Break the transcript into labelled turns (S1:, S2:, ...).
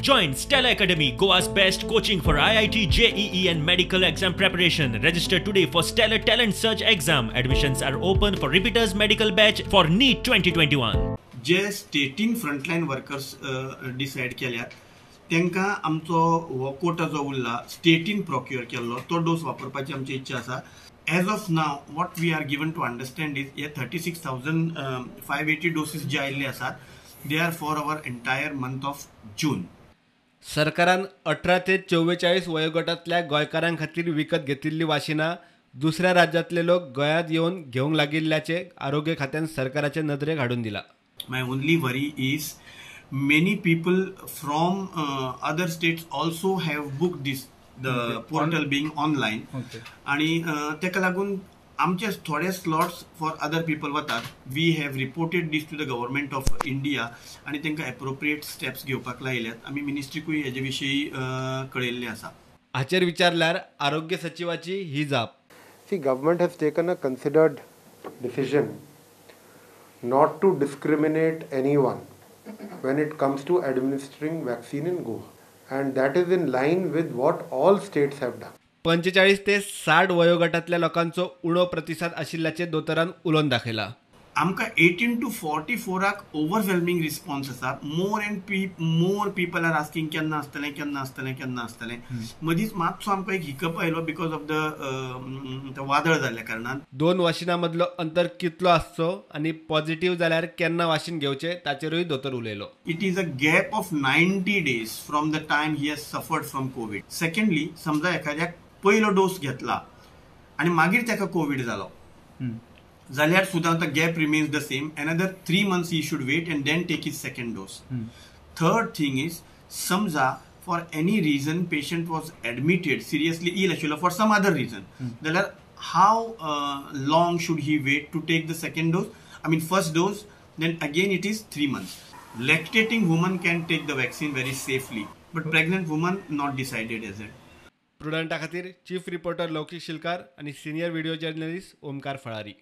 S1: Join Stellar Academy, Goa's best coaching for IIT, JEE and medical exam preparation. Register today for Stellar Talent Search exam. Admissions are open for repeaters medical batch for NEET 2021.
S2: जे स्टेटीन frontline workers decided केल्यात तांकां आमचो हो कोटा जो उरला स्टेटीन procure केल्लो तो डोस वापरपाची आमची इच्छा आसा. As of now what we are given to understand is हे 36,580 डोसीस जे आयिल्ले आसात they are for our entire month of June.
S3: सरकारान 18 ते 44 वयोगटांतल्या गोंयकारां खातीर विकत घेतिल्ली वाशिनां दुसऱ्या राज्यांतले लोक गोंयांत येवन घेवंक लागिल्ल्याचें आरोग्य खात्यान सरकाराचे नदरेक हाडून दिलां.
S2: My only worry is many people from other states also have booked this, the portal being online. आणि ताका लागून आमचे थोडे स्लॉट्स फॉर अदर पीपल वतात. We have reported this to the government of India आनी तांकां एप्रोप्रिएट स्टेप्स घेवपाक लायल्यात. आमी मिनिस्ट्रीकूय हेजे विशीं कळयल्लें आसा.
S3: हाचेर विचारल्यार आरोग्य सचिवाची ही जाप.
S4: See, government has taken a considered decision not to discriminate anyone when it comes to administering vaccine in Goa, and that is in line with what all states have done.
S3: 45 ते 60 वयोगटांतल्या लोकांचो उणो प्रतिसाद आशिल्ल्याचें दोतोरान उलोवन दाखयलां.
S2: आमकां 18 to 44 overwhelming response आसा. More and more people are asking केन्ना आसतलें, केन्ना आसतलें, केन्ना आसतलें. मदींच मातसो आमकां एक हिकअप आयलो because of the वादळ जाल्ल्या कारणान.
S3: दोन वाशिनां मदलो अंतर कितलो आसचो आनी पॉझिटिव्ह जाल्यार केन्ना वाशीन घेवचें ताचेरूय दोतोर उलयलो.
S2: It is a gap of 90 days from the time he has suffered from COVID. Secondly, समजा एखाद्याक पयलो डोस घेतला आनी मागीर ताका कोवीड जालो जाल्यार सुद्दां the gap remains the same. Another 3 months he should wait and then take his second dose. Third thing is, समजा for any reason patient was admitted seriously ill आशिल्लो for some other reason जाल्यार how long should he wait to take the second dose, I mean first dose, then again it is 3 months. Lactating woman can take the vaccine very safely, but pregnant woman not decided as it.
S3: प्रुडंटा खातीर chief reporter लौकिक शिलकार आनी senior video journalist Omkar Falari.